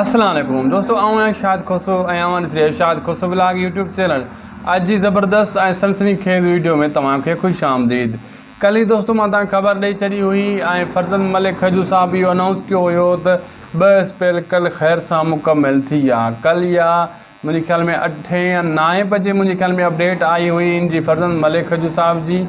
السلام عليڪم دوستو آئون آهيان شاهد کوسو ۽ اوهان ڏسي رهيا آهيو Shahid Khoso vlog YouTube channel اڄ جي زبردست ۽ سنسني خيز ويڊيو ۾ توهان کي خوش آمديد ڪلهه ئي دوستو مان توهان کي خبر ڏئي ڇڏي هئي ۽ فرزند ملڪ کجو صاحب اهو انائونس ڪيو هيو ته ٻه اسپيل ڪلهه خير سان مڪمل ٿي ويا ڪلهه يا منهنجي خيال ۾ اٺين يا نائين بجي منهنجي خيال ۾ اپڊيٽ آئي هئي ان جي فرزند ملڪ کجو صاحب جي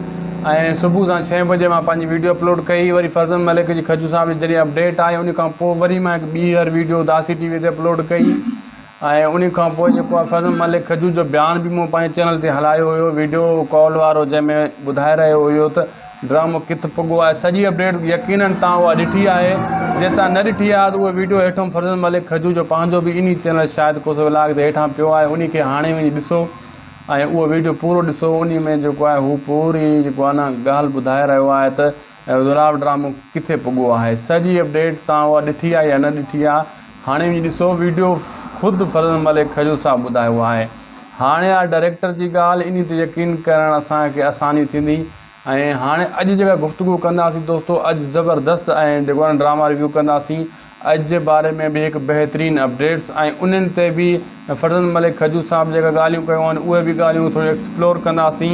۽ صبح سان ڇهين بجي مان پنهنجي ويڊيو اپلوڊ ڪئي وري فرزند ملڪ جي کجو صاحب جي جڏهن اپڊيٽ آئي ان کان پوء وري مان هڪ ٻيهر ويڊيو اداسي ٽي وي تي اپلوڊ ڪئي ۽ ان کان پوء جيڪو آهي فرزند ملڪ کجو جو بيان به مون پنهنجي چينل تي هلايو هيو ويڊيو ڪال وارو جنهن ۾ ٻڌائي رهيو هيو ته ڊرامو ڪٿ پڳو آهي سڄي اپڊيٽ يقينن توهان اها ڏٺي آهي جي توهان نه ڏٺي آهي ته اهو ويڊيو هيٺون فرزند ملڪ کجو جو پنهنجو به انهي چينل شاهد کوسو ولاگ تي هيٺان پيو آهي انهي کي هاڻي وڃي ڏسو ۽ اهو ويڊيو پورو ڏسو انهي ۾ جيڪو آهي هو پوري جيڪو آهي نه ڳالهه ٻڌائي رهيو آهي ته دولاب ڊرامو ڪٿي پڳو آهي سڄي اپڊيٽ توهان اها ڏٺي آهي يا نه ڏٺي آهي هاڻي وڃي ڏسو ويڊيو خود فرزند ملڪ کجو صاحب ٻڌايو آهي هاڻي آ ڊائريڪٽر جي ڳالهه انهي تي يقين ڪرڻ اسان کي آساني ٿيندي ۽ هاڻي اڄ جيڪا گفتگو ڪنداسين دوستو اڄ زبردست ۽ جيڪو آهي ڊراما ريويو ڪنداسين اڄ جي باري ۾ به هڪ بهترين اپڊيٽس ۽ انهن تي به فرزند ملڪ کجو صاحب جيڪا ڳالهيون ڪيون آهن اهي به ڳالهيون ٿوريون ايڪسپلور ڪنداسين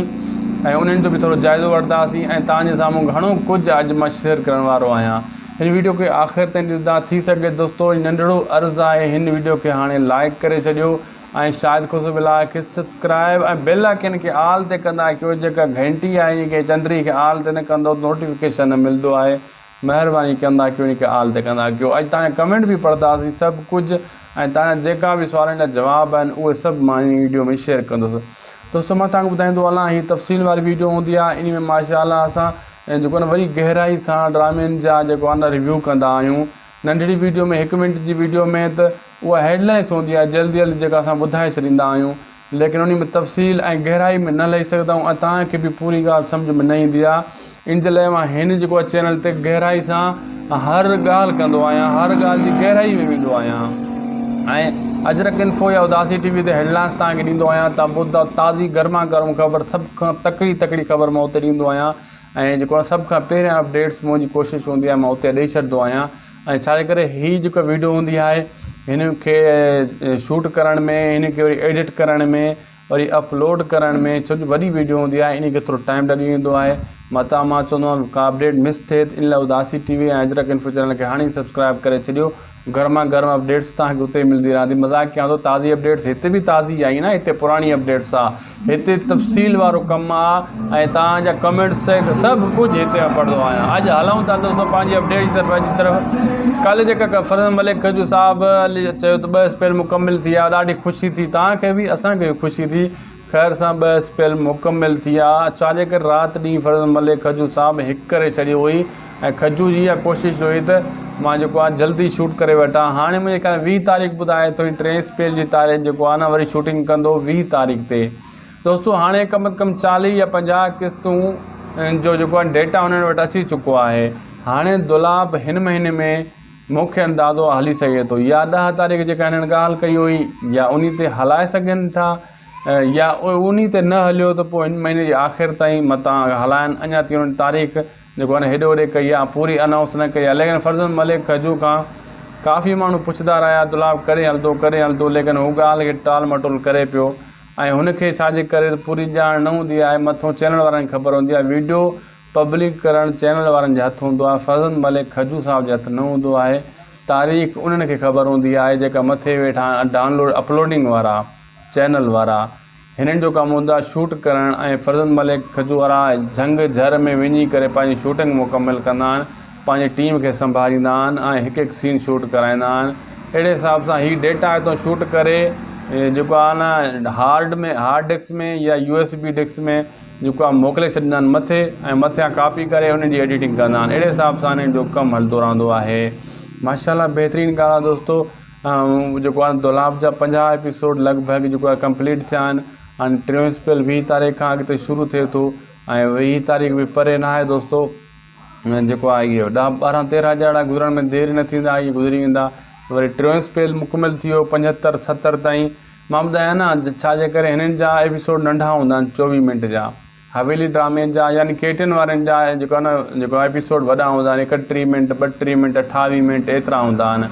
۽ انهن جو به ٿورو جائزو وٺنداسين ۽ توهان جي سامهون گهڻو ڪجهه اڄ مان شيئر ڪرڻ وارو آهيان هن ويڊيو کي آخر تائين ڏسندا ٿي سگهي دوستو ننڍڙو عرض آهي هن ويڊيو کي هاڻي لائڪ ڪري ڇڏيو ۽ شاهد کوسو ولاگ کي سبسڪرائب ۽ بيل آئڪن کي آل تي ڪندا ڪيو جيڪا گهنٽي آهي ان کي چندري کي آل تي نه ڪندو ته نوٽيفڪيشن نه ملدو آهي مهرباني ڪندا ڪيو ان کي آل تي ڪندا ڪيو اڄ توهان جا ڪمينٽ به پڙهنداسين سڀ ڪجهه ۽ توهان جا جيڪا به سوالن جا جواب آهن اهي سڀ مان ان ويڊيو ۾ شيئر ڪندس دوستو مان توهان کي ٻڌائيندو هلان هي تفصيل واري ويڊيو هوندي آهي ان ۾ ماشاء الله اسان جيڪو آهي وري گهرائي سان ڊرامن جا جيڪو آهي نه ريويو ڪندا آهيون ننڍڙي ويڊيو ۾ هڪ منٽ جي ويڊيو ۾ ته اها هيڊلائنس هوندي آهي جلدي جلدي جيڪا اسان ٻڌائي ڇڏيندا آهيون ليڪن انهي ۾ تفصيل ۽ گهرائي ۾ نه لهي سگهندا آهيون ۽ توهان کي به پوري ڳالهه سمجهه ۾ نه ايندي آهي ان جي لاء مان هن جيڪو آهي چينل تي گهرائي سان هر ڳالهه ڪندو آهيان هر ڳالهه جي گهرائي ۾ ويندو آهيان ۽ اجرڪ انفو يا اداسي ٽي وي تي هيڊلائنس توهان کي ڏيندو آهيان تان ٻڌندا تازي گرما گرم خبر سڀ کان تڪڙي تڪڙي خبر مان اتي ڏيندو آهيان ۽ جيڪو آهي سڀ کان پهريان اپڊيٽس منهنجي ڪوشش هوندي آهي مان اتي ڏئي ڇڏندو آهيان ۽ ڇا جي ڪري هي جيڪا ويڊيو هوندي آهي هن کي شوٽ ڪرڻ ۾ هن کي وري ايڊٽ ڪرڻ ۾ وري اپلوڊ ڪرڻ ۾ ڇو جو وڏي ويڊيو هوندي آهي ان کي ٿورو ٽائيم لڳي ويندو آهي متان مان چوندو آهيان ڪا اپڊيٽ مس ٿئي ته ان لاء اداسي ٽي وي ۽ اجرڪ انفو چينل کي هاڻي سبسڪرائب ڪري ڇڏيو گرما گرم اپڊيٽس توهان کي اتي ئي ملدي رهندي مذاق ڪيان ٿو تازي اپڊيٽس هتي به تازي آئي نه هتي پراڻي اپڊيٽس آ هتي تفصيل وارو ڪم آ ۽ توهان جا ڪمينٽس سڀ ڪجهه هتي مان پڙهندو آهيان اڄ هلون ٿا دوستو پنهنجي اپڊيٽ جي طرف اڄ طرف ڪالهه جيڪا فرزند ملڪ کجو صاحب چيو ته ٻه اسپيل مڪمل ٿي ويا ڏاڍي خوشي ٿي توهان کي به اسان کي به خوشي ٿي خير سان ٻه اسپيل مڪمل ٿي ويا. ڇا جي ڪري رات ڏينهن فرزند ملڪ کجو صاحب هڪ ڪري ڇڏي هئي ۽ کجو جي اها ڪوشش هئي ته مان جيڪو آهي جلدي شوٽ ڪري وٺان. هاڻي منهنجي خيال ۾ 20 تاريخ ٻڌائي اٿو هي ٽئين اسپيل جي تاريخ جيڪو آهي نه وري شوٽنگ ڪندو 20 تاريخ تي. دوستو هاڻي ڪم از ڪم 40 يا 50 قسطون جو جيڪو آهي ڊيٽا هنن وٽ اچي چڪو آهي. هاڻي دولاب هن مهيني ۾ مون کي اندازو آهي هلي سگهي ٿو يا ڏهه تاريخ جيڪا هنن ڳالهه ڪئي هئي يا انهي تي هلائي سگهن ٿا. يا انهي تي نه هليو ته پوء هن مهيني جي آخر تائين متان هلائن اڃا تائين انهن تاريخ جيڪو آهي نه هيڏي هوڏي ڪئي آهي پوري انائونس نه ڪئي آهي ليڪن فرزند ملڪ کجو کان ڪافي ماڻهو پڇندا رهيا دولاب ڪڏهن هلندو ڪڏهن هلندو ليڪن هو ڳالهه کي ٽال مٽول ڪري پيو ۽ هن کي ڇا جي ڪري ته پوري ڄاڻ نه هوندي آهي مٿو چينل وارن کي خبر هوندي آهي ويڊيو پبلڪ ڪرڻ چينل وارن جي هٿ هوندو آهي فرزند ملڪ کجو صاحب جي هٿ نه هوندو آهي تاريخ انهن کي خبر هوندي آهي جيڪا مٿي ويٺا ڊائونلوڊ اپلوڊنگ وارا چينل وارا هنن جو ڪم هوندو آهي شوٽ ڪرڻ ۽ فرزند ملڪ کجو وارا جهنگ جهر ۾ وڃي ڪري پنهنجي شوٽنگ مڪمل ڪندا آهن پنهنجي ٽيم کي سنڀاليندا آهن ۽ هڪ هڪ سين شوٽ ڪرائيندا آهن اهڙي حساب سان هي ڊيٽا هتان شوٽ ڪري جيڪو آهي نه هارڊ ۾ هارڊ ڊسڪ ۾ يا يو ايس بي ڊسڪ ۾ جيڪو آهي موڪلي ڇڏيندا آهن مٿي ۽ مٿيان ڪاپي ڪري انهن جي ايڊيٽنگ ڪندا آهن اهڙي حساب سان انهن جو ڪم هلندو رهندو آهي ماشاء الله بهترين ڳالهه آهي دوستو جيڪو آهي دولاب جا 50 ايپيسوڊ لڳ ڀڳ جيڪو آهي ڪمپليٽ ٿيا آهن هاڻي ٽيون اسپيل 20 تاريخ کان اڳتي شروع ٿئي ٿو ۽ 20 تاريخ به پري نه آهي دوستو جيڪو آهي اهو 10 12 13 ڄاڙا گذرڻ ۾ دير نه ٿيندا اهي گذري ويندا وري ٽيون اسپيل مڪمل ٿي ويو 75 70 تائين مان ٻڌايان نه ڇا جي ڪري هنن جا ايپيسوڊ ننڍا هوندا آهن 24 منٽ جا حويلي ڊرامي جا يعني ڪي ٽين وارن جا جيڪو آهي نه جيڪو ايپيسوڊ وڏا هوندا آهن ايڪٽيهه منٽ ٻٽيهه منٽ اٺاويهه منٽ ايترا هوندا آهن.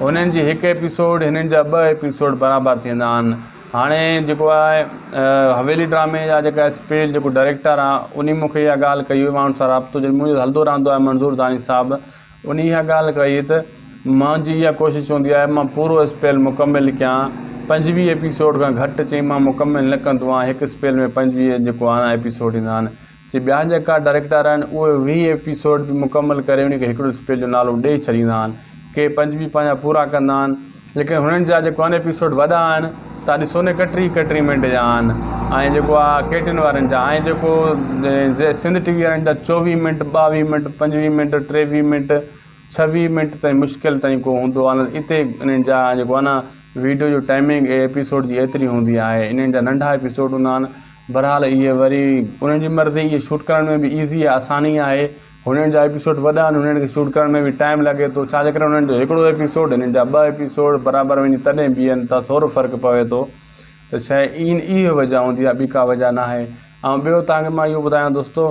هنن جي هڪ ايپيسوڊ هنن جا ٻه ايپيسوڊ برابر ٿيندا آهن هاڻي جيڪو آهي حويلي ڊرامي جا جيڪا اسپيل جيڪو ڊائريڪٽر آهي انهي مون کي اها ڳالهه ڪئي هئي مان ان سان رابطو جڏهن منهنجو هلندو رهندو آهي منظور دانش صاحب انهي اها ڳالهه ڪئي ته منهنجي اها ڪوشش هوندي آهي مان پورو اسپيل مڪمل ڪيان 25 ايپيسوڊ کان گهٽ چئي مان مڪمل نه ڪندو آهيان هڪ اسپيل ۾ 25 جيڪو آهي ايپيسوڊ ايندا آهن چي ٻيا جيڪا ڊائريڪٽر آهن اهي 20 ايپيسوڊ به مڪمل ڪري انهي کي هڪڙو اسپيل جو نالو ڏئي ڇڏيندا آهن ڪي 25 پنهنجا پورا ڪندا آهن ليڪن هنن جا جيڪو آهن ايپيسوڊ وڏا آهن تان ڏسو نه ايڪٽيهه ايڪٽيهه منٽ جا آهن ۽ جيڪو آ ڪي ٽين وارن جا ۽ جيڪو سنڌ ٽي وي وارن جا 24 minute 22 minute 25 minute 23 minute 26 minute تائين مشڪل تائين ڪو هوندو آهي نه اتي انهن جا جيڪو آهي نه ويڊيو جو ٽائمنگ ايپيسوڊ جي ايتري هوندي آهي انهن جا ننڍا ايپيسوڊ هوندا آهن بهرحال اهي وري انهن جي مرضي اهي شوٽ ڪرڻ ۾ به ايزي آساني آهي هنن جا ايپيسوڊ وڏا آهن هنن کي شوٽ ڪرڻ ۾ به ٽائيم لڳي ٿو ڇا جي ڪري هنن جو هڪڙو ايپيسوڊ هنن جا ٻه ايپيسوڊ برابر وڃي تڏهن بيهن ٿا ٿورو فرق پوي ٿو ته شايد اين اهو وجه هوندي آهي ٻي ڪا وجه ناهي ۽ ٻيو توهان کي مان اهو ٻڌايان دوستو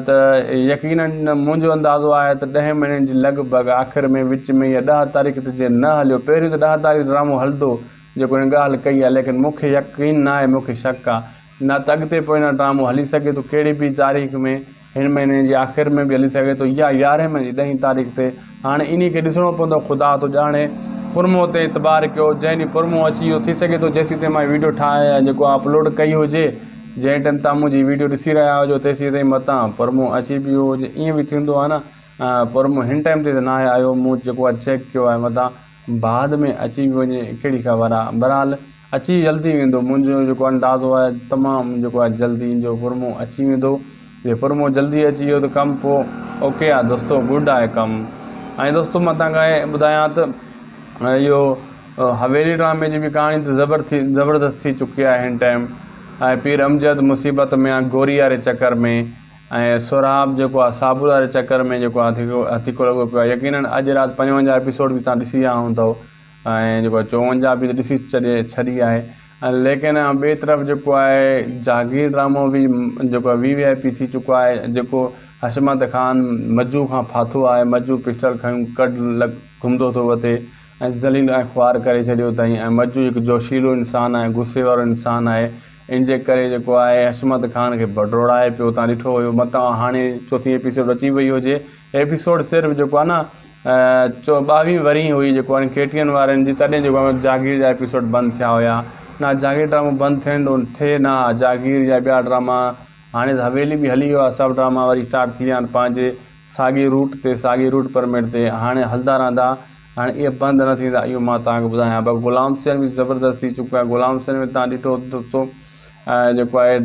ته يقينن منهنجو اندازو آهي ته ڏهين مهيني جي لڳ ڀڳ آخر ۾ وچ ۾ يا 10 تاريخ تي جي نه هليو پهريون ته 10 تاريخ ڊرامو هلندو جيڪو هن ڳالهه ڪئي آهي ليڪن مون کي يقين ناهي مون کي شڪ آهي نه ته اڳتي پوء نه ڊرامو هلي سگهي ٿو ڪهڙي به تاريخ ۾ هن مهيني جي آخر ۾ به هلي سگهي ٿو يا يارهين مهيني جي ڏهين تاريخ تي. هاڻي انهي کي ڏسڻو پوندو خدا ٿو ڄاڻي. پرمو تي اعتبار ڪيو جنهن ڏينهن پرمو اچي ويو ٿي سگهي ٿو جيسين تائين مان هي ويڊيو ٺاهي ۽ جيڪو اپلوڊ ڪئي هجي جنهن ٽائيم تان منهنجي هي ويڊيو ڏسي رهيا هجو تيسين تائين متان پرمو اچي به ويو هجي ائين به ٿيندو آهي نه پرمو هن ٽائيم تي ته ناهي آيو مون جيڪو آهي چيڪ ڪيو آهي متان بعد ۾ اچي به وڃي ڪهڙي خبر آهي بهرحال اچي جلدي ويندو منهنجو جيڪو اندازو آهي تمام جيڪو آهي جلدي ان جو پرمو اچي ويندو جي پرمو جلدي اچي ويو ته ڪم پو اوڪي آهي دوستو گڊ آهي ڪم ۽ دوستو مان تان کي ٻڌايان ته اهو حويلي ڊرامي جي به ڪهاڻي ته زبر ٿي زبردست ٿي چڪي آهي هن ٽائيم ۽ پير امجد مصيبت ۾ آهي گوري واري چڪر ۾ ۽ سهراب جيڪو آهي صابل واري چڪر ۾ جيڪو آهي هٿيڪو لڳو پيو آهي يقينن اڄ رات 55 ايپيسوڊ به تان ڏسي ويا هوندؤ ۽ جيڪو آهي 54 به ڏسي ڇڏي ڇڏي آهي ۽ ليڪن ٻئي طرف جيڪو آهي جاگير ڊرامو به جيڪو آهي وي وي آء پي ٿي چڪو آهي جيڪو حشمت خان مجو کان ڦاٿو آهي مجو پسٽل کڻي ڪڍ لڳ گهمندو ٿو وتي ۽ ذليل ۽ خوار ڪري ڇڏيو اٿائين ۽ مجو هڪ جوشيلو انسان آهي غصي وارو انسان آهي ان جي ڪري جيڪو آهي حشمت خان کي ڀڊروڙائي پيو تان ڏٺو هيو متان هاڻي چوٿين ايپيسوڊ اچي وئي هجي ايپيسوڊ صرف جيڪو آهي نه 22 ورهين هئي جيڪو آهي ڪي ٽي اين وارن جي تڏهن جيڪو آهي جاگير جا ايپيسوڊ بند ٿيا هيا نه جاگير ڊرامو بند ٿيڻ ٿئي نه ها جاگير يا ٻيا ڊراما هاڻي ته حويلي به هلي ويو آهي سڀ ڊراما وري اسٽارٽ ٿي ويا آهن پنهنجي ساڳي روٽ تي ساڳي روٽ پرمٽ تي هاڻي هلندا رهندا هاڻي اهي بند نه ٿيندا اهو مان توهان کي ٻڌايان باقي غلام حسين به زبردست ٿي چڪو آهي غلام حسين ۾ توهان ڏٺو دوستو جيڪو آهي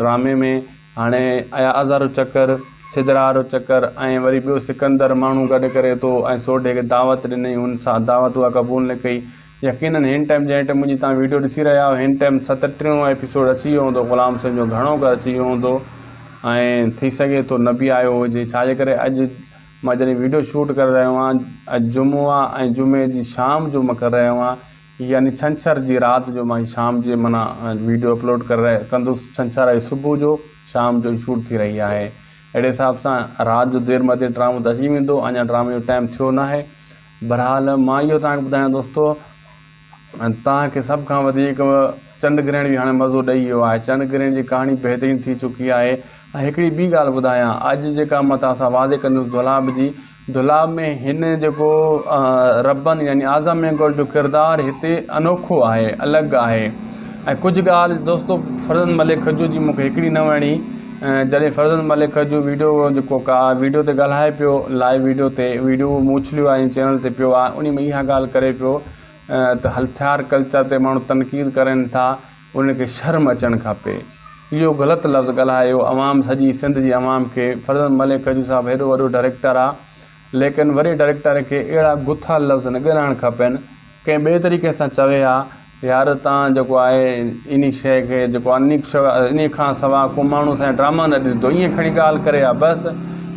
ڊرامي ۾ هاڻي اياز وارو چڪر، سدرا وارو چڪر ۽ وري ٻيو سڪندر ماڻهو گڏ ڪري ٿو ۽ سوڍي کي دعوت ڏنئي هن سان دعوت اها قبول نه ڪئي. يقينن هن ٽائيم جنهن ٽائيم منهنجي توهان ويڊيو ڏسي رهيا آهيو هن ٽائيم ستٽيهون ايپيسوڊ اچي ويو هوندو غلام حسين جو گهڻو ڪر اچي ويو هوندو ۽ ٿي سگهي ٿو نه به آيو هجي ڇا جي ڪري اڄ مان جڏهن ويڊيو شوٽ ڪري رهيو آهيان اڄ جمعو آهي ۽ جمعي جي شام جو مان ڪري رهيو آهيان يعني ڇنڇر جي رات جو مان شام جي معنيٰ ويڊيو اپلوڊ ڪري ڪندس ڇنڇر آهي صبح جو شام جو شوٽ ٿي رهي آهي اهڙي حساب سان رات جو دير مدير ڊرامو ته اچي ويندو اڃا ڊرامي جو ٽائيم ٿيو ناهي بھرحال مان اهو توهان کي ٻڌايان دوستو توهان کي سڀ کان وڌيڪ چنڊ گرهڻ به هاڻي مزو ڏئي ويو آهي چنڊ گرهڻ جي ڪهاڻي بهترين ٿي چڪي آهي ۽ هڪڙي ٻي ڳالهه ٻڌايان اڄ جيڪا مان توهان سان واضح ڪندس دولاب جي دولاب ۾ هن جيڪو ربن يعني اعظم مينگل جو ڪردار هتي انوکو آهي الڳ آهي ۽ ڪجهه ڳالهه دوستو فرزند ملڪ کجو جي مونکي هڪڙي نه وڻي جڏهن فرزند ملڪ کجو ويڊيو جيڪو ڪا ويڊيو تي ڳالهائي پيو لائيو ويڊيو تي ويڊيو مون اڇليو آهي چينل تي پيو آهي انهي ۾ اها ڳالهه ڪري پيو ته هٿيار ڪلچر تي ماڻهو تنقيد ڪرن ٿا انهن کي شرم اچڻ کپي. اهو غلط لفظ ڳالهايو عوام سڄي سنڌ جي عوام کي فرزند ملڪ کجو صاحب هيڏو وڏو ڊائريڪٽر آ ليڪن وڏي ڊائريڪٽر کي اهڙا گٿا لفظ نه ڳالهائڻ کپن ڪنهن ٻئي طريقي سان چوي ها يار تان جيڪو آهي انهي شئي کي جيڪو انهي کان سوا ڪو ماڻهو اسان جا ڊراما نه ڏسندو ائين کڻي ڳالهه ڪري ها بس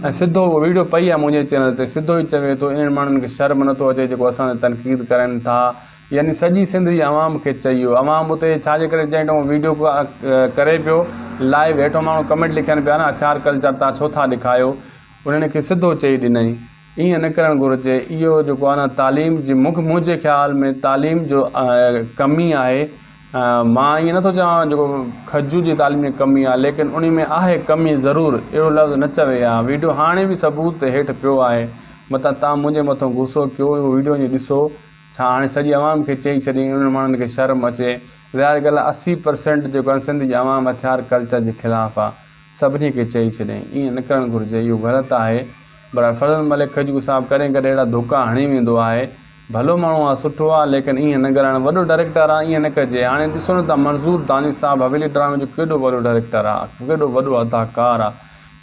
۽ سڌو اهو ويڊيو پئي آ منهنجي چينل تي سڌو ئي چوي ٿو انهن ماڻهن کي شرم نٿو اچي جيڪو اسان تي تنقيد ڪرن ٿا يعني سڄي سنڌ جي عوام کي چئي ويو عوام اتي ڇا جي ڪري جنهن ٽائيم ويڊيو ڪري پيو لائيو هيٺو ماڻهو ڪمينٽ لکن پيا نه هٿيار ڪلچر تان ڇو ٿا ڏکايو انهن کي سڌو چئي ڏنائين ائين نه ڪرڻ گهرجي اهو جيڪو آهي نه تعليم جي مون کي منهنجي خيال ۾ تعليم جو ڪمي آهي مان ائين نٿو چوان جيڪو کجو جي تعليم ۾ ڪمي آهي ليڪن انهي ۾ آهي ڪمي ضرور اهڙو لفظ نه چوي ها ويڊيو هاڻي به ثبوت هيٺ پيو آهي متان تان منهنجي مٿو غصو ڪيو اهو ويڊيو وڃي ڏسو ڇا هاڻي سڄي عوام کي چئي ڇڏين انهن ماڻهن کي شرم اچي ظاهر ڳالهه آهي 80% جيڪو آهي سنڌ جي عوام هٿيار ڪلچر جي خلاف آهي سڀني کي چئي ڇڏين ائين نه ڪرڻ گهرجي اهو غلط آهي برحال فرزند ملڪ کجو صاحب ڪڏهن ڪڏهن اهڙا ڌوڪا هڻي ويندو آهي ڀلو ماڻهو آ سٺو آ ليڪن ائين نه ڳالهائڻ وڏو ڊائريڪٽر آ ائين نه ڪجي هاڻي ڏسو نه ته منظور دانش صاحب حويلي ڊرامي جو ڪيڏو وڏو ڊائريڪٽر آ ڪيڏو وڏو اداڪار آ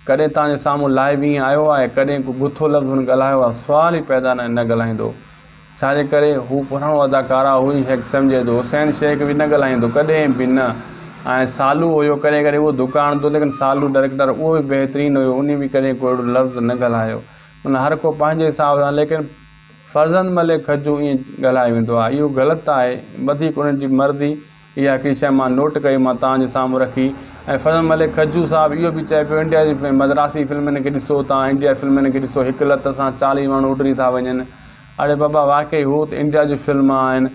ڪڏهن توهان جي سامهون لائيو ائين آيو آهي ڪڏهن ڪو گٿو لفظ هن ڳالهايو آ سوال ئي پيدا نه نه ڳالهائيندو ڇا جي ڪري هو پراڻو اداڪار آ هو ئي شيخ سمجهي ٿو حسين شيخ به نه ڳالهائيندو ڪڏهن به نه ۽ سالو هيو ڪڏهن ڪڏهن اهو ڌڪا هڻندو ليڪن سالو ڊائريڪٽر اهو به بهترين هيو انهي به ڪڏهن ڪو اهڙو لفظ نه ڳالهايو معنيٰ هر ڪو پنهنجي حساب سان ليڪن فرزند ملڪ کجو ائين ڳالهايو ويندو آهي اهو غلط آهي وڌيڪ انهن جي مرضي اها هڪڙي شيء مان نوٽ ڪئي مان توهان جي سامهون رکي ۽ فرزند ملڪ کجو صاحب اهو به چئي پيو انڊيا جي مدراسي فلمن کي ڏسو توهان انڊيا فلمن کي ڏسو هڪ لت سان چاليهه ماڻهو اڏري ٿا وڃن اڙي بابا واقعي هو ته انڊيا جون فلم آهن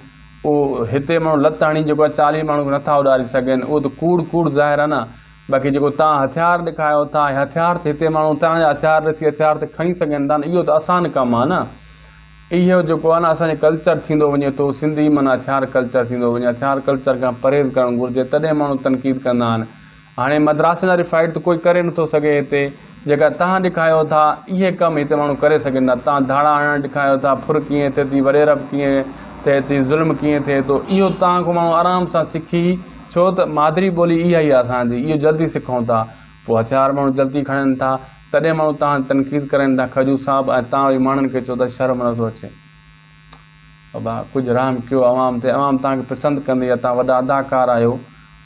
اهو هتي ماڻهو لت هڻي جيڪو آهي چاليهه ماڻهو کي نٿا اڏاري سگهن اهو ته ڪوڙ ڪوڙ ظاهر آهي نه باقي جيڪو توهان هٿيار ڏيکايو ٿا ۽ هٿيار ته هتي ماڻهو توهان جا هٿيار ڏسي هٿيار ته کڻي سگهن ٿا نه اهو ته آسان ڪم آهي نه اهو جيڪو آهي نه اسان جو ڪلچر ٿيندو وڃي ٿو سنڌي معنيٰ هٿيار ڪلچر ٿيندو وڃي هٿيار ڪلچر کان پرهيز ڪرڻ گهرجي تڏهن ماڻهو تنقيد ڪندا آهن هاڻي مدراسين واري فائٽ ته ڪوئي ڪري نٿو سگهي هتي جيڪا توهان ڏيکايو ٿا اهي ڪم هتي ماڻهو ڪري سگهن ٿا توهان ڌاڙا هڻڻ ڏيکايو ٿا ڦر ڪيئن ٿئي ٿي وڏيرپ ڪيئن ٿئي ٿي ظلم ڪيئن ٿئي ٿو اهو توهان کان ماڻهو آرام سان سکي ڇو ته مادري ٻولي اها ئي آهي اسان جي، اهو جلدي سکون ٿا، پوء هٿيار ماڻهو جلدي کڻن ٿا، تڏهن ماڻهو توهان تي تنقيد ڪرين ٿا کجو صاحب ۽ توهان وري ماڻهن کي چئو ٿا شرم نه ٿو اچي. بابا ڪجهه رحم ڪيو عوام تي، عوام توهان کي پسند ڪندي آهي، توهان وڏا اداڪار آهيو،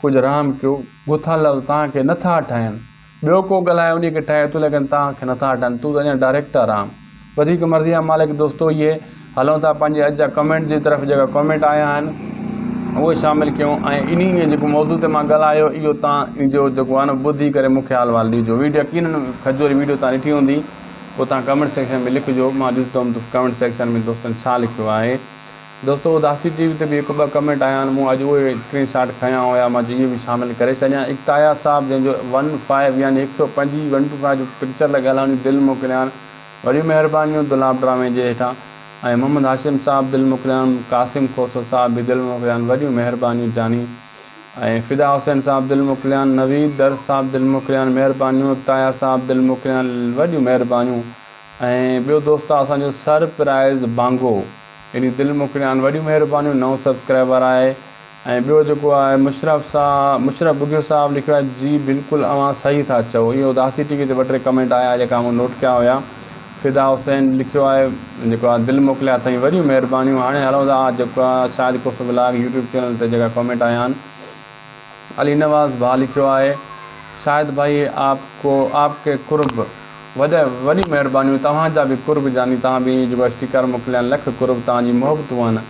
ڪجهه رحم ڪيو، گٿا لفظ توهان کي نه ٿا ٺهن. ٻيو ڪو ڳالهائي انهي کي ٺهي ٿو ليڪن توهان کي نٿا ٺهن تون ته اڃا ڊائريڪٽر آن وڌيڪ مرضي آ مالڪ دوستو اهي هلون ٿا پنهنجي اڄ جا ڪمينٽ جي طرف جيڪا ڪمينٽ آيا آهن اهي شامل ڪيون ۽ انهي ۾ جيڪو موضوع تي مان ڳالهايو اهو توهان جو جيڪو آهي نه ٻڌي ڪري مون کي حال وال ڏجو ويڊيو يقينن کجوري ويڊيو توهان ڏٺي هوندي پوء توهان ڪمينٽ سيڪشن ۾ لکجو مان ڏسندم ته ڪمينٽ سيڪشن ۾ دوستن ڇا لکيو آهي دوستو اداسي ٽي وي تي به هڪ ٻه ڪمينٽ آيا آهن مون اڄ اهي اسڪرين شاٽ کنيا هيا مان چيو اهي به شامل ڪري ڇڏيان اڪتايا صاحب جنهن جو ون فائيو يعني هڪ سو پنجويهه ون ٽو فائيو جو پڪچر لڳل آهي ان جون دل موڪليان وڏيون مهربانيون دولاب ڊرامي جي هيٺان ۽ محمد هاشم صاحب دل موڪليان قاسم کوسو صاحب به دل موڪليان وڏيون مهربانيون جاني ۽ فدا حسين صاحب دل موڪليان نويد درس صاحب دل موڪليان مهربانيون اڪتايا صاحب دل موڪليان وڏيون مهربانيون ۽ ٻيو دوست آ اسان جو سر پرائز بانگو ايڏي دل موڪليان وڏيون مهربانيون نئون سبسڪرائبر آهي ۽ ٻيو جيڪو آهي مشرف صاحب مشرف ٻگهيو صاحب لکيو آهي جي بلڪل اوهان صحيح ٿا چئو اهو اداسي ٽي وي تي ٻه ٽي ڪمينٽ آيا جيڪا مون نوٽ ڪيا هيا فدا حسين لکيو آهي جيڪو آهي دل موڪليا اٿئي وڏيون مهربانيون هاڻي هلون ٿا جيڪو آهي Shahid Khoso vlog YouTube channel تي جيڪا ڪمينٽ آيا آهن علي نواز ڀاء لکيو آهي شاهد ڀائي آپ ڪو آپ ڪي قرب وڏ وڏيون مهربانيون توهان جا به قرب جاني توهان به جيڪو اسٽيڪر موڪليا آهن لک قرب توهان جي محبتون آهن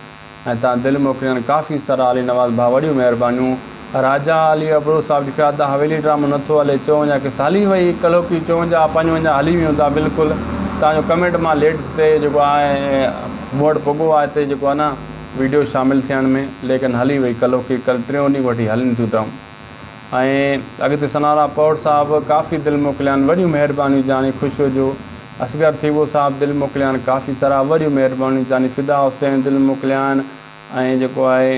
۽ توهان دل موڪليا آهن ڪافي سرا علي نواز ڀاء وڏيون مهربانيون راجا علي ابڙو صاحب لکيو آهي ادا حويلي ڊرامو نٿو هلي 54 قسط هلي وئي ڪلهوڪي 54 55 هلي ويون ٿا بلڪل توهان جو ڪمينٽ مان ليٽ تي جيڪو آهي مون وٽ پڳو آهي هتي جيڪو آهي نه ويڊيو شامل ٿيڻ ۾ ليڪن هلي وئي ڪلهوڪي ڪل ٽيون ڏينهن وٺي هلن ٿيون ڊرامو ۽ اڳتي سنارا پوڙ صاحب ڪافي دل موڪليان وڏيون مهربانيون جاني خوش هجو اصغر ٿيٻو صاحب دل موڪليان ڪافي سرا وڏيون مهربانيون جاني فدا حسين دل موڪليان ۽ جيڪو آهي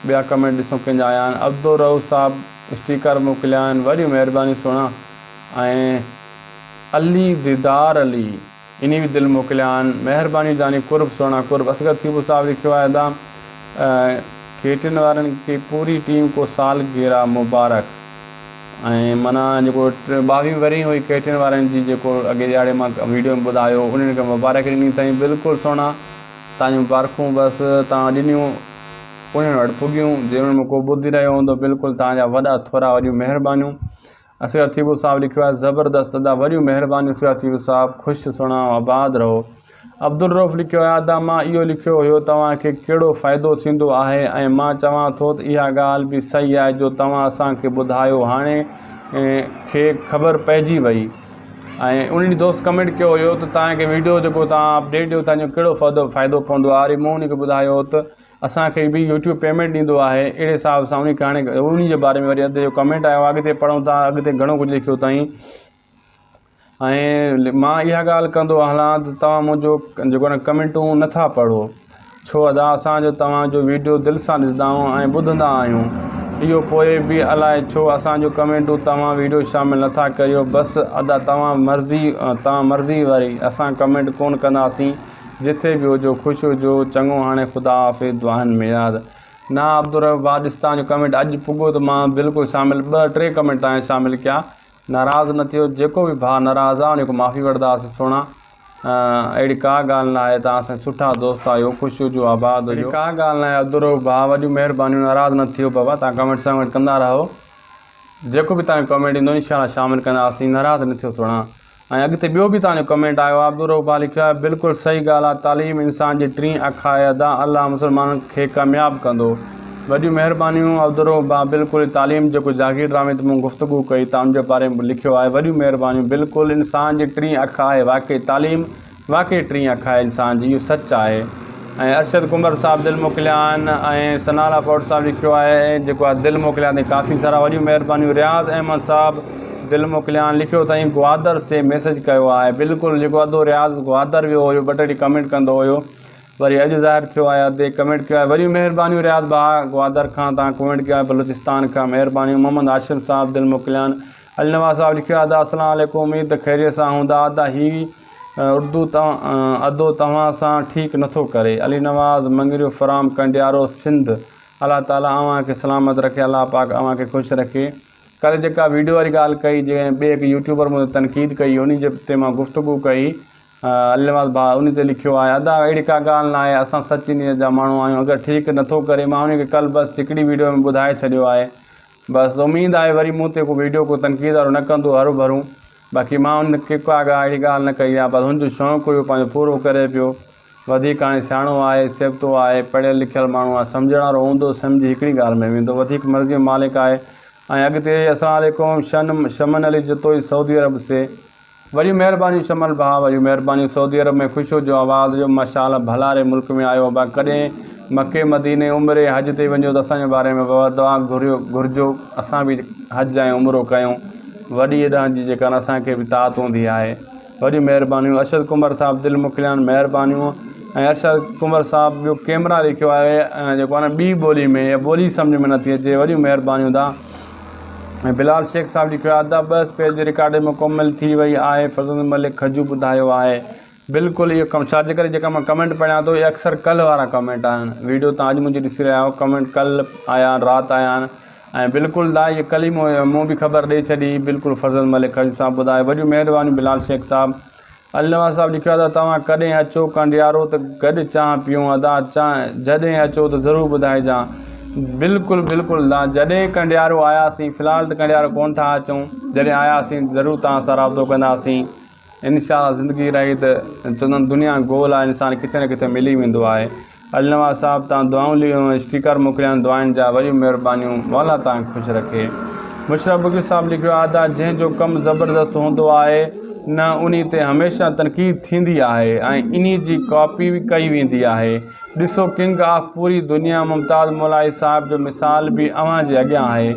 ٻيا ڪمينٽ ڏسون ڪنهن جا آيا آهن عبدالرئوف صاحب اسٽيڪر موڪليا آهن وڏيون مهربانيون سهڻا ۽ علي ديدار علي انهي به دل موڪليا آهن. مهربانيون جاني قرب سهڻا قرب. اصغر ٿيٻو صاحب لکيو آهي ادا ڪيٽن وارن کي پوري ٽيم ڪو سال گيره مبارڪ ۽ معنيٰ جيڪو ٻاويهين ورهين هئي ڪيٽن وارن جي جيڪو اڳي ڏهاڙي مان ويڊيو ۾ ٻڌايو انهن کي مبارڪ ڏني اٿائين بلڪل سهڻا تان جون مبارڪون بس تان ڏنيون انهن وٽ پڳيون جي انهن ۾ ڪو ٻڌي رهيو هوندو بلڪل تان جا وڏا ٿورا وڏيون مهربانيون اصغر ٿيٻو صاحب لکيو آهي زبردست ادا وڏيون مهربانيون اصغر ٿيٻو صاحب خوش سهڻا آباد رهو عبدالرئوف لکيو آهي ادا مان اهو لکيو هيو توهان کي ڪهڙو فائدو ٿيندو آهي ۽ مان چوان ٿو ته اها ڳالهه به صحيح آهي جو توهان اسان کي ٻڌايو هاڻي کي خبر پئجي وئي ۽ ان ڏينهن دوست ڪمينٽ ڪيو هيو ته توهان کي ويڊيو جيڪو توهان اپڊيٽ ڏيو ٿا ان جو ڪهڙو فائدو فائدو پوندو آهي وري مون ان کي ٻڌايو ته اسان کي به يوٽيوب پيمينٽ ڏيندو آهي اهڙي حساب سان ان کي هاڻي ان جي باري ۾ وري اڌ جو ڪمينٽ آيو آهي اڳتي پڙهون ٿا اڳتي گهڻو ڪجهه لکيو اٿائين ۽ مان اها ڳالهه ڪندو هلان ته توهان منهنجو جيڪو آهي ڪمينٽون نٿا پڙهو ڇو ادا اسان جو توهان جو ويڊيو دل سان ڏسندا آهيون ۽ ٻڌندا آهيون اهو پوء به الائي ڇو اسان جو ڪمينٽون توهان ويڊيو شامل نٿا ڪريو بس ادا توهان مرضي توهان مرضي واري اسان ڪمينٽ ڪون ڪنداسين جٿي به هجو خوش هجو چڱو هاڻي خدا حافظ دعائن ۾ ياد نه عبدالرب ڀاء ڏس توهان جو ڪمينٽ اڄ پڳو ته مان بلڪل شامل ٻه ٽي ڪمينٽ توهان جا شامل ڪيا ناراض نه ٿيو جيڪو به ڀاء ناراض آ ان کان معافي وٺنداسين سهڻا اهڙي ڪا ڳالهه نه آهي توهان اسان سٺا دوست آهيو خوش هجو آباد هجو. اهڙي ڪا ڳالهه نه آهي عبدالرؤف ڀاء وڏيون مهربانيون ناراض نه ٿيو بابا توهان ڪمينٽ سمينٽ ڪندا رهو جيڪو به توهان جو ڪمينٽ ايندو انشاء الله شامل ڪنداسين ناراض نه ٿيو سهڻا ۽ اڳتي ٻيو به توهان جو ڪمينٽ آيو آهي عبدالرؤف ڀاء لکيو آهي بلڪل صحيح ڳالهه آهي تعليم انسان جي ٽين اک آهي ادا الله مسلمانن کي ڪامياب ڪندو وڏيون مهربانيون عبدالرؤف ڀاء بلڪل تعليم جيڪو جاگير ڊرامي تي مون گفتگو ڪئي ته ان جي باري ۾ لکيو آهي وڏيون مهربانيون بلڪل انسان جي ٽين اک آهي واقعي تعليم واقعي ٽين اک آهي انسان جي اهو سچ آهي ۽ ارشد ڪنڀر صاحب دل موڪليا آهن ۽ ثناء پوٽ صاحب لکيو آهي جيڪو آهي دل موڪليا اٿئي ڪافي سارا وڏيون مهربانيون رياض احمد صاحب دل موڪليا آهن لکيو اٿئي گوادر سي ميسج ڪيو آهي بلڪل جيڪو ادو رياض گوادر ويو هيو ٻه ٽي ڏينهن ڪمينٽ ڪندو هيو وري اڄ ظاهر ٿيو آهي ادي ڪمينٽ ڪيو آهي وڏيون مهربانيون رياض ڀاء گوادر کان تان ڪمينٽ ڪيو آهي بلوچستان کان مهربانيون محمد هاشم صاحب دل موڪليا آهن علي نواز صاحب لکيو آهي ادا السلام عليڪم اميد ته خيريت سان هوندا ادا هي اردو ادو توهان سان ٺيڪ نٿو ڪري علي نواز مڱريو فرام ڪنڊيارو سنڌ الله تعالي اوهان کي سلامت رکي الله پاڪ اوهان کي خوش رکي ڪلهه جيڪا ويڊيو واري ڳالهه ڪئي جنهن ٻئي هڪ يوٽيوبر مون تي تنقيد ڪئي انهي جي تي مان گفتگو ڪئي علي نواز ڀاء انهي تي لکيو آهي ادا اهڙي ڪا ڳالهه ناهي اسان سچ نيت جا ماڻهو آهيون اگر ٺيڪ نٿو ڪري مان انهي کي ڪلهه بس هڪڙي ويڊيو ۾ ٻڌائي ڇڏيو آهي بس اميد آهي وري مون تي ڪو ويڊيو ڪو تنقيد وارو نه ڪندو هروڀرو باقي مان ان کي ڪا اهڙي ڳالهه نه ڪئي آهي بس هن جو شوق هيو پنهنجو پورو ڪري پيو وڌيڪ هاڻي سياڻو آهي سيبتو آهي پڙهيل لکيل ماڻهو آهي سمجهڻ وارو هوندو سمجهي هڪڙي ڳالهه ۾ ويندو وڌيڪ مرضي جو مالڪ آهي ۽ اڳتي السلام عليڪم شن شمن علي جتوئي سعودي عرب سي وڏيون مهربانيون شمل ڀاء وڏيون مهربانيون سعودي عرب ۾ خوش هجو آواز جو ماشاء الله ڀلاري ملڪ ۾ آيو ابا ڪڏهن مڪي مديني عمري حج تي وڃو ته اسان جي باري ۾ به دعا گهريو گهرجو اسان به حج ۽ عمرو ڪيون وڏي اڏان جي جيڪا اسان کي به طاعت هوندي آهي وڏيون مهربانيون ارشد ڪنڀر صاحب دل موڪليان مهربانيون ۽ ارشد ڪنڀر صاحب ٻيو ڪيمرا لکيو آهي جيڪو آهي نه ٻي ٻولي ۾ ٻولي سمجهه ۾ نٿي اچي وڏيون مهربانيون دا ۽ بلال شيخ صاحب لکيو آهي ادا بس پيج جي رڪارڊنگ مڪمل ٿي وئي آهي فرزند ملڪ کجو ٻڌايو آهي بلڪل اهو ڪم ڇا جي ڪري جيڪا مان ڪمينٽ پڙهيان ٿو اهي اڪثر ڪلهه وارا ڪمينٽ آهن ويڊيو تان اڄ منهنجي ڏسي رهيا آهيو ڪمينٽ ڪلهه آيا آهن رات آيا آهن ۽ بلڪل دا اهي ڪلهه ئي مون به خبر ڏئي ڇڏي بلڪل فرزند ملڪ کجو صاحب ٻڌايو وڏيون مهربانيون بلال شيخ صاحب علي نواز صاحب لکيو ادا توهان ڪڏهن اچو ڪنڊيارو ته گڏ چانهه پيئون ادا چانهه جڏهن اچو ته ضرور ٻڌائجان بلڪل بلڪل ادا جڏهن ڪنڊيارو آياسين في الحال ته ڪنڊيارو ڪون ٿا اچون جڏهن آياسين ضرور توهان سان رابطو ڪنداسين انشاء الله زندگي رهي ته چوندا آهن دنيا گول آهي انسان ڪٿي نه ڪٿي ملي ويندو آهي علي نواز صاحب تان دعائون ليون اسٽيڪر موڪليان دعائن جا وڏيون مهربانيون مولا تان کي خوش رکي مشرف بگيو صاحب لکيو آهي ادا جنهن جو ڪم زبردست هوندو آهي نه انهي تي هميشه تنقيد ٿيندي آهي ۽ انهي جي ڪاپي به ڪئي ويندي آهي ڏسو ڪنگ آف پوري دنيا ممتاز مولائي صاحب جو مثال به اوهان جي اڳيان آهي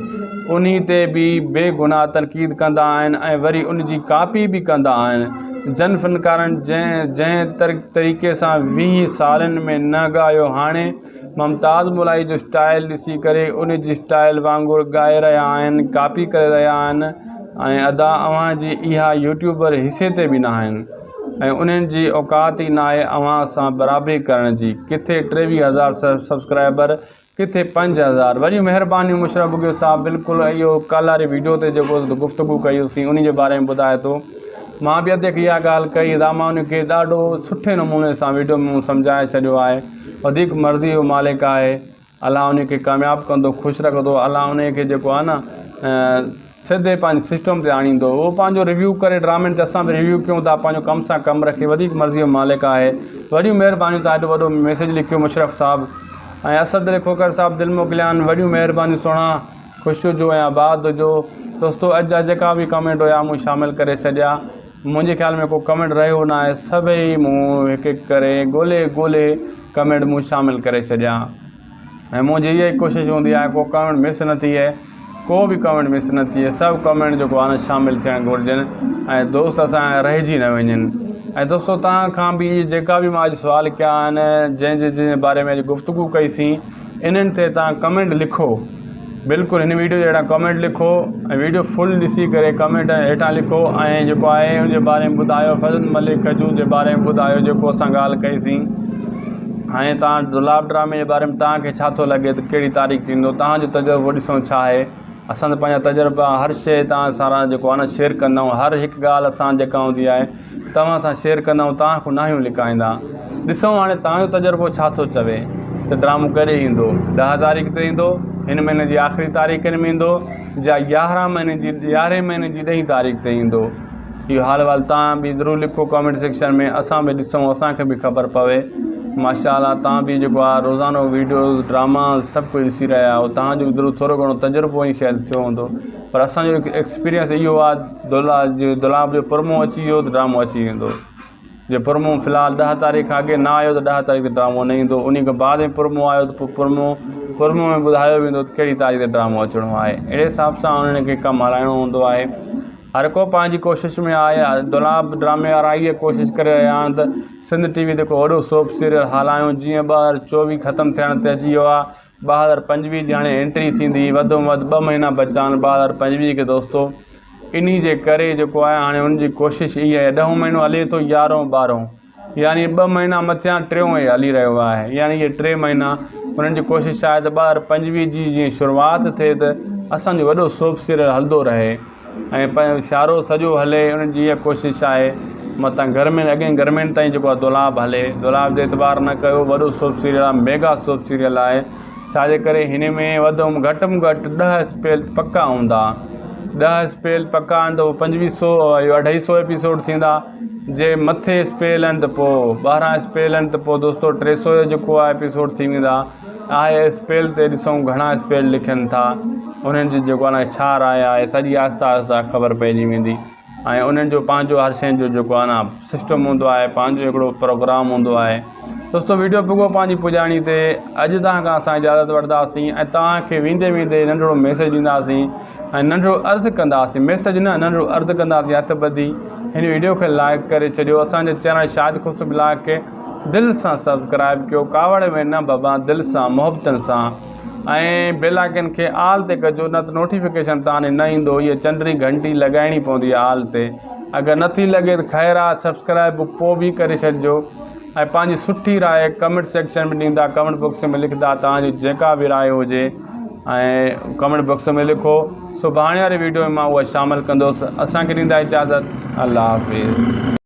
انهي تي به بي گناهه تنقيد ڪندا آهن ۽ وري ان جي ڪاپي به ڪندا آهن جن فنڪارن جنهن جنهن طريقي سان ويهه سالن ۾ نه ڳايو هاڻي ممتاز مولائي جو اسٽائل ڏسي ڪري ان جي اسٽائل وانگر ڳائي رهيا آهن ڪاپي ڪري رهيا آهن ۽ ادا اوهان جي اها يوٽيوبر حصي تي به ناهن ۽ انهن جي اوقات ئي ناهي اوهان سان برابري ڪرڻ جي ڪٿي 23 هزار سبسڪرائبر ڪٿي 5000 وڏيون مهربانيون مشرف بگيو صاحب بلڪل اهو ڪالهه واري ويڊيو تي جيڪو گفتگو ڪئي هئي انهي جي باري ۾ ٻڌائي ٿو مان به ادي کي اها ڳالهه ڪئي ته مان ان کي ڏاڍو سٺي نموني سان ويڊيو ۾ مون سمجهائي ڇڏيو آهي وڌيڪ مرضي جو مالڪ آهي الله ان کي ڪامياب ڪندو خوش رکندو الله ان کي جيڪو آهي نه سڌي پنهنجي سسٽم تي آڻيندو هو پنهنجو ريويو ڪري ڊرامن تي اسان به ريويو ڪيون ٿا پنهنجو ڪم سان ڪم رکي وڌيڪ مرضي جو مالڪ آهي وڏيون مهربانيون تان ايڏو وڏو ميسيج لکيو مشرف صاحب ۽ اسد علي کوکر صاحب دل موڪليان وڏيون مهربانيون سهڻا خوش هجو ۽ آباد هجو دوستو اڄ جا جيڪا به ڪمينٽ هيا مون شامل ڪري ڇڏيا. منهنجي خيال ۾ ڪو ڪمينٽ رهيو نه آهي سڀئي مون هڪ هڪ ڪري ڳولي ڳولي ڪمينٽ مون شامل ڪري ڇڏيا ۽ منهنجي اها ئي ڪوشش هوندي آهي ڪو ڪمينٽ مس نه ٿئي ڪو به ڪمينٽ مس نه ٿئي سڀ ڪمينٽ جيڪو آهي نه شامل ٿيڻ گهرجن ۽ دوست اسان جا رهجي نه وڃن ۽ دوستو توهان کان به اهي جيڪا به مان اڄ سوال ڪيا آهن جنهن جي جنهن باري ۾ اڄ گفتگو ڪئي سين انهن تي توهان ڪمينٽ لکو بلڪل هن ويڊيو جي هيٺان ڪمينٽ لکو ۽ ويڊيو فل ڏسي ڪري ڪمينٽ هيٺان لکو ۽ جيڪو آهي ان جي باري ۾ ٻڌايو فضل ملڪ کجور جي باري ۾ ٻڌايو جيڪو اسان ڳالهه ڪئي سين ۽ تان دولاب ڊرامي جي باري ۾ تان کي ڇا ٿو لڳي ته ڪهڙي تاريخ ٿيندو تان جو تجربو ڏسو ڇا آهي اسان ته پنهنجا تجربا هر شيء تان سان جيڪو آهي نه شيئر ڪندا آهيون هر هڪ ڳالهه اسان جيڪا هوندي آهي توهان سان شيئر ڪندا آهيون توهان کان ناهيون لڪائيندا ڏسون هاڻي توهان جو تجربو ڇا ٿو چوي ته ڊرامو ڪڏهن ايندو ڏهه تاريخ تي ايندو هن مهيني جي آخري تاريخن ۾ ايندو يا يارهن مهيني جي يارهين مهيني جي ڏهين تاريخ تي ايندو اهو حال احوال توهان به ضرور لکو ڪامينٽ سيڪشن ۾ اسان به ڏسون اسان کي به خبر پوي ماشاء الله توهان به جيڪو آهي روزانو ويڊيوز ڊراما سڀ ڪجهه ڏسي رهيا آهيو توهان جو به ضرور ٿورو گهڻو تجربو ۽ شايد ٿيو هوندو پر اسان جو هڪ ايڪسپيرينس اهو آهي دولا جي دولاب جو پرمو اچي ويو ته ڊرامو اچي ويندو جي پرمو في الحال ڏهه تاريخ کان اڳي نه آيو ته ڏهه تاريخ تي ڊرامو نه ايندو انهي کان بعد ۾ پرمو آيو ته پوء پرمو پرمو ۾ ٻڌايو ويندو ته ڪهڙي تاريخ تي ڊرامو اچڻو آهي اهڙي حساب سان انهن کي ڪم هلائڻو هوندو آهي هر ڪو پنهنجي ڪوشش ۾ آهي دولاب ڊرامي وارا اها ڪوشش ڪري رهيا آهن ته سنڌ ٽي وي تي ڪو وڏو سوپ سيريل هلايون جيئن 2024 ختم ٿيڻ تي اچي ويو آهي 2025 جي هاڻي انٽري ٿيندي وڌ ۾ وڌ ٻه مهينا بچا آهن 2025 کي دوستو انهي جي ڪري جيڪو آهي هاڻي ان جي ڪوشش اها آهي ڏهون مهينو هلي ٿو يارهون ٻارهون يعني ٻه مهينا مٿيان ٽيون هي هلي رهيو آهي يعني اهي ٽي مهينا انهن جي ڪوشش آهي ته 2025 جي جيئن شروعات ٿئي ته اسانجو وڏو سوپ سيريل هلندو رهي ۽ پنهنجو سيارو سڄو هلي انهن جي اها ڪوشش آهي متان گرمين اڳين گرمين تائين جيڪو آهي دولاب هلي دولاب تي اعتبار نه ڪيو وڏو سوپ سيريل آهي ميگا سوپ سيريل آهي ڇا جي ڪري هن ۾ وڌ ۾ گهٽ ۾ گهٽ ڏهه اسپيل پڪا هوندا ڏهه اسپيل پڪا آهن ته پنجويهه سو اڍائي سو ايپيسوڊ ٿيندا جي مٿي اسپيل آهن ته پوء ٻارهن اسپيل آهن ته پوء دوستو ٽي سو جو جيڪو آهي ايپيسوڊ ٿي ويندا آهي اسپيل تي ڏسون گهڻا اسپيل لکن ٿا انهن جي جيڪو آهي ڇا راء آهي سڄي آهستي آهستي خبر پئجي ويندي ۽ انهن جو پنهنجو هر شيء جو جيڪو آهي نه سسٽم هوندو آهي پنهنجو هڪڙو پروگرام هوندو آهي دوستو ويڊيو پڳو پنهنجي پڄاڻي تي اڄ توهان کان اسان اجازت وٺنداسين ۽ توهان کي ويندي ويندي ننڍڙو ميسيج ڏينداسين ۽ ننڍڙو عرض ڪنداسين ميسيج نه ننڍڙو عرض ڪنداسين هٿ ٻڌي هن ويڊيو کي لائڪ ڪري ڇڏيو اسان جي چينل شاهد خوش بلاگ کي دل سان سبسڪرائب ڪيو ڪاوڙ ۾ نه بابا دل سان محبتن سان ۽ بيل آئيڪن کي آل تي ڪجو نه ته نوٽيفڪيشن تان نه ايندو هي چنڊري گهنٽي لڳائڻي پوندي آل تي اگر نٿي لڳي ته خير آ سبسڪرائب پو به ڪري ڇڏجو ۽ پنهنجي سٺي راء ڪمينٽ سيڪشن ۾ ڏيندا ڪمينٽ باڪس ۾ لکندا توهان جي جيڪا به راء هجي ۽ ڪمينٽ باڪس ۾ لکو سڀاڻي واري ويڊيو ۾ مان اها شامل ڪندس اسان کي ڏيندا اجازت الله حافظ.